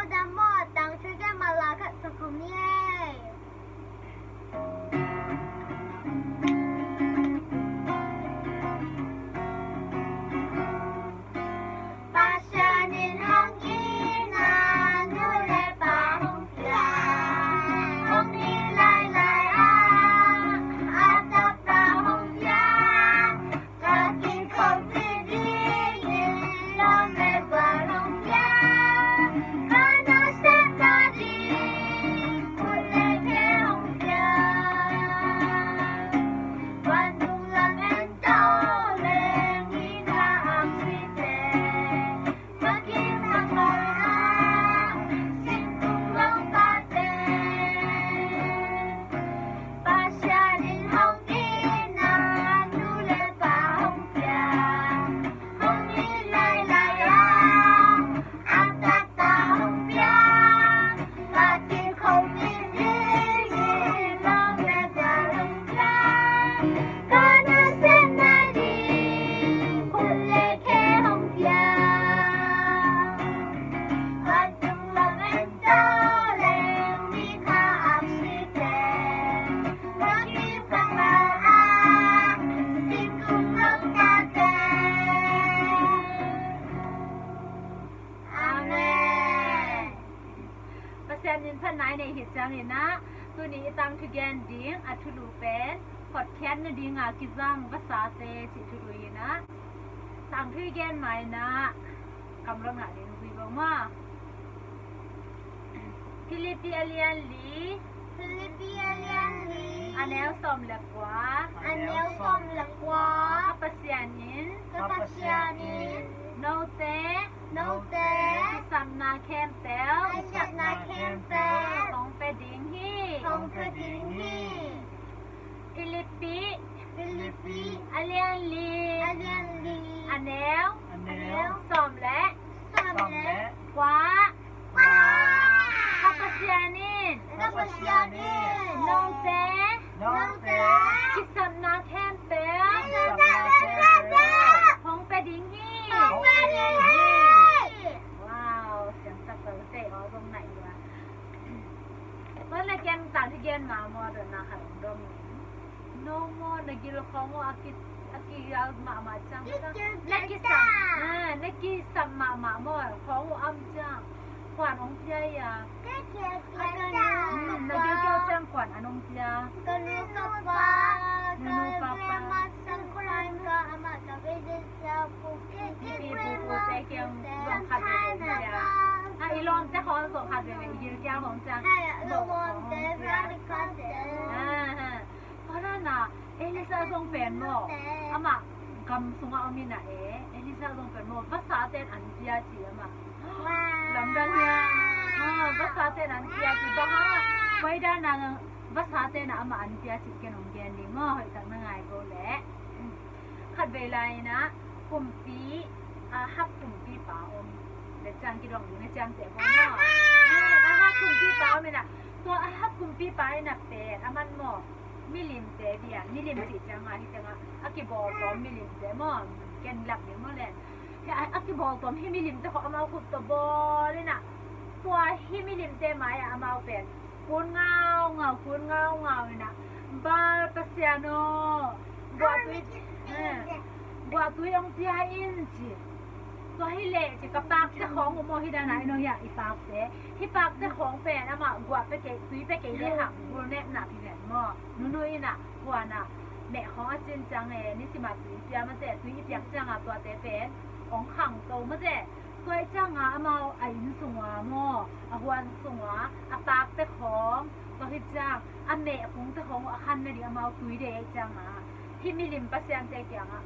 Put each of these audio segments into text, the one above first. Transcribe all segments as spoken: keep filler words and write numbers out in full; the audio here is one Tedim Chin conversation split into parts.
Dam maw, tangthu gen mah la khat sa khawm ni ei. Pasian in hong itna nu le pa hong pia, hong it lailai a, a tapa hong pia. Ka kikhop ding in lawm le gual hong pia, ka nasepna ding khut le khe hong pia. Vantung lam en to leng, mi kha aksite, Pakim a kal a singkung lawngkate. Pasian in hong itna nu le pa hong pia, hong it lailai a, a tapa hong pia. Ka kikhop ding in lawm le gual hong pia, ka nasepna ding khut le khe hong pia. Vantung lam en to leng, mi kha aksite, Pakim a kal a singkung lawngkate. Amen. Pasian min phatna i neih hi ciangin ah, tuni i tangthu gen ding a thulu pen hotkhiat nadinga kizang vasate cih thulu hi-in ah, tangthu i gen ma-in ah kamlot ngah ding zui bo maw. Philippi a lian li, Philippi a lian li, a neu sawm le kua. A neu sawm le kua. Ka Pasian in, ka Pasian in, note, note, kisapna khempeuh, kisapna khempeuh hong pia ding hi, hong pia ding hi. Philippi, Philippi a lian li, a lian li, a neu, a neu sawm le, sawm le kua. Ka Pasian in, ka Pasian in, note, note, kisapna khempeuh, kisapna khempeuh hong pia ding hi, hong pia ding hi. Wow, siangtak lote aw zong naih lua. Tua le ken tangthu gen ma maw, dotna khat hong dong in. No maw, na gil khawng uh a ki, a kigal mahmah ciang, na kisam, ah, na kisam mahmah maw, khawng uh a om ciang kuan hong pia ia? Hmm, na gilkial ciang kuan an hong pia? Ka nu ka pa, ka nu ka pa, ka grandma, ka uncle, ka ama, ka baby, ka pu, pi pu pu te kiang zong khat veve hong pia. A, i lawmte khawng zong khat veve, i gilkial khawng ciang zong khawng hong pia. Tua dan a Elisa zong pen maw, amah gam sungah om in ah e, Elisa zong pen maw, vasate in an pia ci amah. Lamdang hia? Ah, vasate in an pia ci. Bang hang a, tua dan a vasate in ah amah an pia ci ken hong gen ding maw, hoih tak na ngai ko leh. Khat vei lai in ah kumpi, Ahab kumpipa om. Bek ciang kidong ding na ciamteh ko maw. Ah, Ahab kumpipa om in ah, tua Ahab kumpipa in ah pen, aman maw, milimte bia, milim cih ciang a, hih teng ah a kibawltawm milimte maw, ken lak ding maw len. Hih a, a kibawltawm hih milimte khawng amau khut tawh bawl in ah, tua hih milimte mai-ah amau pen kun ngaungau, kun ngaungau in ah, Baal Pasian aw, guahtui, eh, guahtui hong pia in ci. Tua hi leh ci, ka pakte khawng uh maw, hih dan a i no hiah i pakte, hih pakte khawng pen amah guah pia kei, tui pia kei lehang gulnepna pi ven maw, nunui in ah, huan ah meh khawng a cin ciang e, nisim a tui pia mate, tui i piak ciang a tuate pen hong khangto mate. Tua hi ciang a amau a inn sung ua maw, a huan sung ua a pakte khawng, tua hi ciang a meh kungte khawng uh a khan nading amau tui deih hi ciang a, hih milim pasiante kiangah,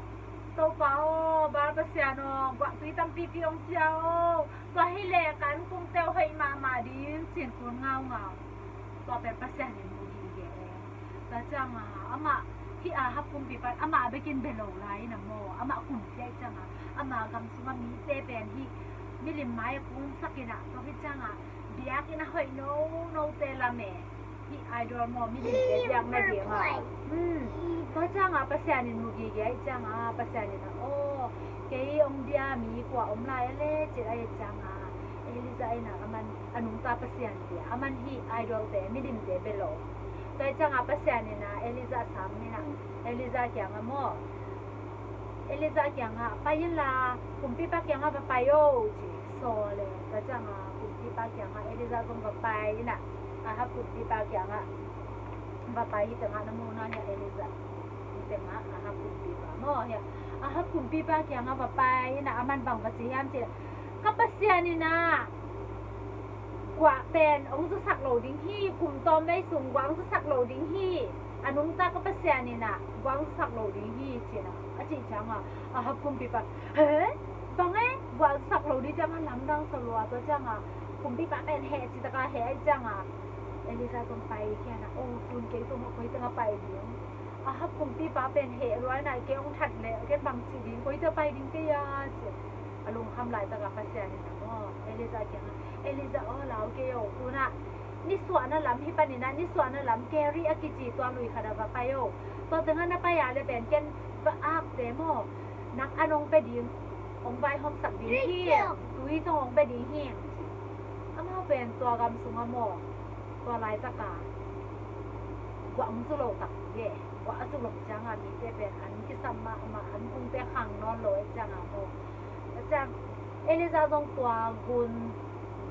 Topa aw, Baal Pasian aw, guahtui tampipi hong pia aw, tua hi leh ka ann kungte uh hoih mahmah ding ci-in kun ngaungau. Tua pen Pasian in mu gige e. Tua ciang a, amah, hih Ahab kumpipa in amah bekin bia lo lai in ah maw, amah kumpi ahih ciang a, ama gam sungah mite pen hih milim mai-ah kungsak in ah, tua hi ciang a, biakinn a hoih nonote lam e. Hih idol maw, milimte biak nading a. Hmm. Tua ciang a Pasian in mu gige ahih ciang a, Pasian in ah, aw, kei hong bia mi kua om lai a leh ci-in ahih ciang a, Elijah in ah aman a nungta Pasian pi a, aman hih idol-te, midimte bia lo. Tua ciangah Pasian in ah Elijah sam in ah, Elijah kiangah maw, Elijah kiangah, "Pai inla, kumpipa kiangah va pai o," ci. Saw le. Tua ciangah kumpipa kiangah Elijah zong va pai in ah, Ahab kumpipa kiangah va pai. Hih tengah na mu na hiah, Elijah. Hih tengah Ahab kumpipa maw hiah, Ahab kumpipa kiangah va pai in ah, aman bang va ci hiam cih leh, "Ka Pasian in ah guah pen hong zusak lo ding hi, kum tawmvei sung guah hong zusak lo ding hi. A nungta ka Pasian in ah guah hong zusak lo ding hi," ci in ah a cih ciangah Ahab kumpipa, "He? Bang e? Guah zusak lo ding?" Ciangah lamdang sa lua. Tua ciangah kumpipa pen heh cih takah heh ahih ciangah Elijah zong pai khia in ah, "O, tun kei tungah koi tengah pai ding? Ahab kumpipa pen heh lua in ah kei hong that leh ken bang ci ding, koi tengah pai ding kei a," ci. A lungkham laitakah Pasian in ah maw, Elijah kiangah, "Elijah aw, lau kei o, tun ah nisuahna lam hih panin ah, nisuahna lam Kerith a kici tua lui khat ah va pai o. Tua tengah na pai a leh pen ken va akte maw, nang an hong pia ding, hong vaihawmsak ding hi, tui zong hong pia ding hi," ci. Amau pen tua gam sungah maw, tua laitakah guah hong zu lo takpi e. Guah a zu lo ciangah mite pen an kisam mahmah, an kungte khang nawn lo ahih ciangah maw. Tua ciang Elijah zong tua gun,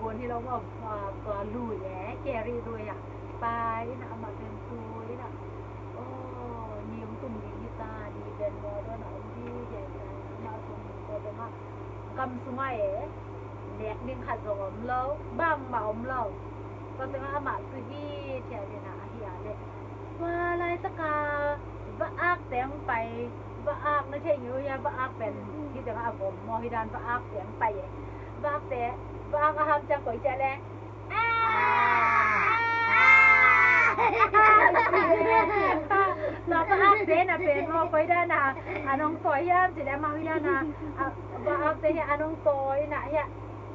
gun hi lo maw, tua, tua lui e, Kerith lui ah pai in ah amah pen tui in ah, "O, ni hong tum ding hi ta, ni pen maw dawn ah om ding hi," ci a, amah zong tua tengah gam sungah e, nek ding khat zong om lo, bangmah om lo. Tua tengah amah tui hi, ci a, dena ahi a leh, tua laitakah va akte hong pai. Va ak na thei ngei uh hia? Va ak pen hih tengah a vom maw, hih dan va akte hong pai e. Va akte, va ak a ham ciang koi ci a leh, "Ah! Ah!" Tua va akte na pen maw, koi dan a an hong tawi hiam cih leh, amau hih dan a, a, va akte hi an hong tawi in ah hiah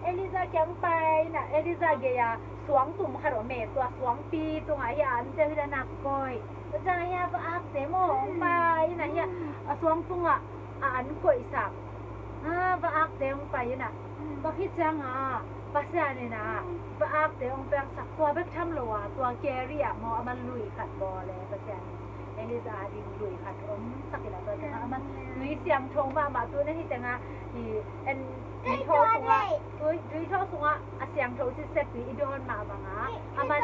Elijah kiang pai in ah, Elijah gei-a suang tum khat om e, tua suangpi tungah hiah an teu hih dan a koih. Tua ciangah hiah va akte maw hong pai in ah hiah a suang tungah a an koihsak. Ha, va akte hong pai in ah. Tua khit ciangah Pasian in ah va akte hong piaksak, tua bek tham lo a, tua Kerith ah maw, aman lui khat bawl e, Pasian in Elijah a ding lui khat hong sak in ah, tua tengah aman tui siangtho mahmah, tu na hih tengah i en, tui thaw sungah, tui, tui thaw sungah a siangtho sitset tui i dawn mah bangah, aman,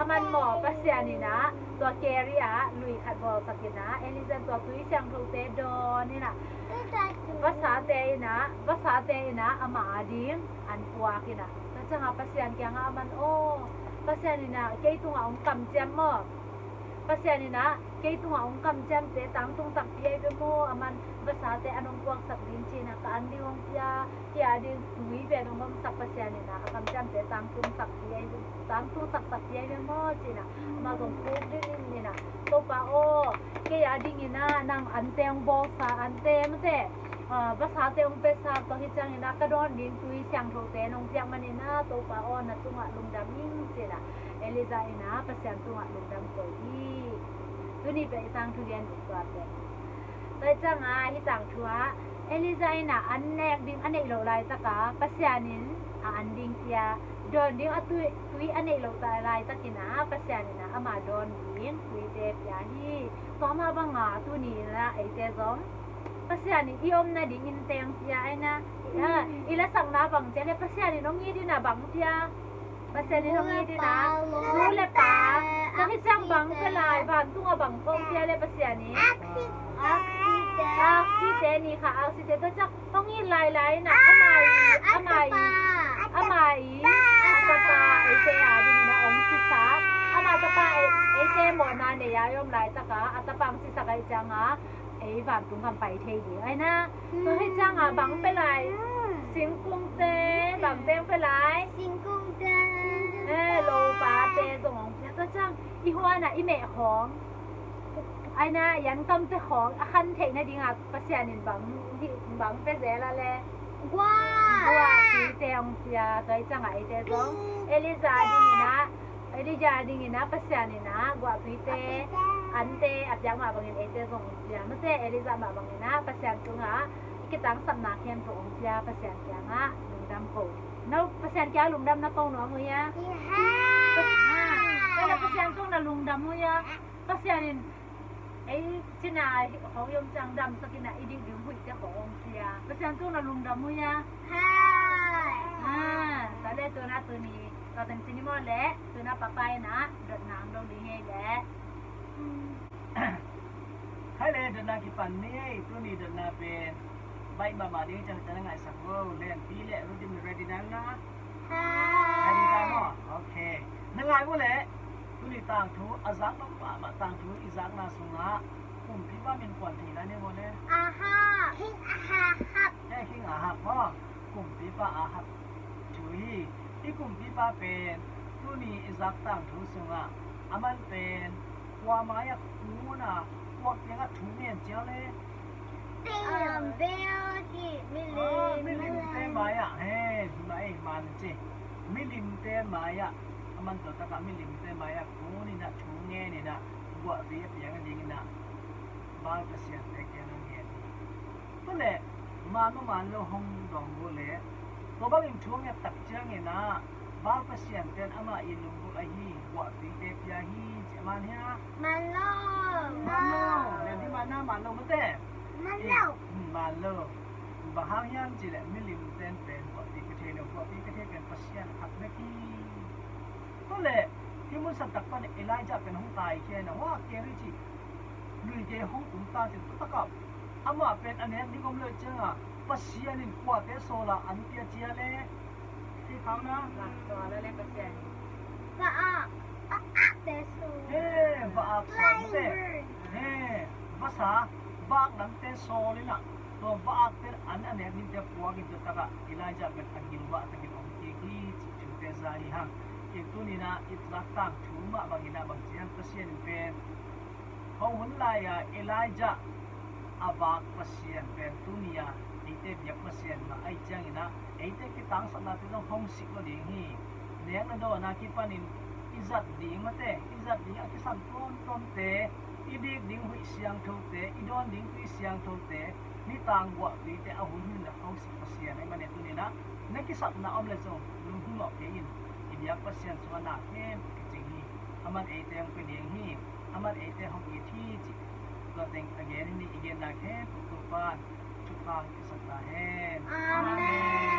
aman maw, Pasian in ah tua Kerith ah lui khat bawlsak in ah, Elijah in tua tui siangthote dawn in ah, vasate in ah, vasate in ah amah a ding an puak in ah. Tua ciangah Pasian kiangah aman, "Aw, Pasian in ah kei tungah hong kamciam maw? Pasian in ah kei tungah hong kamciamte tangtung takpi ahi ve maw? Aman vasate an hong puaksak ding," ci in ah, "ka an ding hong pia, hih a ding tui pen hong omsak Pasian in ah a kamciamte tangtung takpi ahi ve, tangtungsak takpi ahi ve maw?" ci in ah amah zong phuk ding in ah, "Topa aw, kei a ding in ah nang ante hong bawlsa, ante mate, ah, vasate hong piasa, tua hi ciangin ah ka dawn ding tui siangthote nong piak manin ah, Topa aw, na tungah lungdam ing," ci in ah Elijah in ah Pasian tungah lungdam koih hi. Tuni pen i tangthu gen ding tuate. Tua hi ciangah hih tangthu ah Elijah in ah an nek ding a neih loh laitakah Pasian in a an ding pia, dawn ding a tui, tui a neih loh ta laitakin ah Pasian in ah ama dawn ding tuite pia hi. Tua mah bangah tuni in ah eite zong Pasian in i omna dingin teng pia ahi na, i, ha, i lasakna bang ci a leh Pasian in hong it in ah bang pia. Pasian in hong it in ah, nu le pa, na hi ciang bang pia lai, vantung ah bang hong pia leh Pasian in. Aksite. Aksite ni kha, aksite. Tua ciang hong it lailai in ah, ama i, ama i, ama i, a tapa, eite a ding in ah hong sisak. Ama tapa, e, eite mawhna nei a i om laitak ah a tapa hong sisak ahih ciangah ei vantung gam pai thei ding ahi na. Tua hi ciangah bang pia lai? Singkungte, bang teng pia lai? Singkungte. Eh, lopate zong hong pia. Tua ciang i huan ah i meh khawng, ahi na, i ankamte khawng a khan theih nadingah Pasian in bang, bang pia zel a leh? Guah. Guah tuite hong pia. Tua hi ciangah eite zong Elijah dingin ah, Elijah dingin ah Pasian in ah guah tuite, ante a piak mah bangin eite zong hong pia. Mate, Elijah mah bangin ah Pasian tungah i kitangsapna khempeuh hong pia, Pasian kiangah Lungdam ko. No, Pasian kia lungdam na ko nuam uh hia? Hi ha. Pasian tung na lungdam uh hia? Pasian in ei cina hong yom ciang damsak in a i dik ding huih te hong om cia. Pasian tung na lungdam uh hia? Hai. Ha, ta le tuna tuni, ta teng cini maw le, tuna papa in a dotna ang dong ding hei le. Hai le, dotna kipan ni ei, tuni dotna pen baih mahmah ding ciang ta na ngaihsak lo. Lenpi le Rudim, ready na na? Ready na maw? Okay. Na ngai maw le? Tuni tangthu a zak mahmah, tangthu i zakna sungah kumpipa min kuan thei na ni maw le? Ahab. King Ahab. He, King Ahab maw? Kumpipa Ahab thu hi. I kumpipa pen tuni i zak tangthu sungah aman pen kua mai-ah kun a, kua kiangah thu ngen ciang le? Um, bel hi, milim. Ah, milimte mai-ah, he, hi mah ei, man ci. Milimte mai-ah, aman tua takah milimte mai-ah kun in a, thu ngen in a, guahpi a piang ding in a, Baal pasiante kiangah ngen hi. Tua leh man maw man lo hong dong uh leh, tua bangin thu a nget tak ciangin ah Baal pasian pen amah i lunggulh ahi guahpite pia hi, ci a man hia? Man lo. Man lo. Leh di man na man lo mate? Man lo. Eh, hmm, man lo. Bang hang hiam cih leh milimten pen guahpi pia thei lo, guahpi pia thei pen Pasian khat bek hi. Tua leh hih mun santak pan Elijah pen hong taikhia in ah, hua kei rih cih lui gei hong um ta cin, tua takah amah pen a nek ding om lo ciangah Pasian in kuate sawl a an pia cia le? Thei khau na? Baak sawl a le Pasian in. Baak, Baakte sawl. He, Baak sawl te. Flying bird. He, vasa, Baak dangte sawl in ah, tua Baakte an a nek dingte puak in, tua takah Elijah pen a gilvah takin om kik hi, cih thute za hi hang. Kei tuni in ah i zak tangthu mah bangin ah bang ci hiam, Pasian in pen Khuahun lai-a Elijah a vak Pasian pen tuni-a eite biak Pasian mah ahih ciangin ah, eite kitangsapnate zong hong sik lo ding hi. Nekna dawnna kipanin i zat ding mate, i zat ding a kisam tuamtuamte, i dik ding huih siangthote, i dawn ding tui siangthote, nitang guahpite a hun hun in ah hong sik Pasian ahih manin tuni-in ah na kisapna om leh zong lunghimawh kei in, i biak Pasian sungah na khempeuh kicing hi. Aman eite hong pia ding hi. Aman eite hong it hi, cih tua teng a gen hi ni. I genna khempeuh Topa'n thupha hong piaksak ta hen. Amen.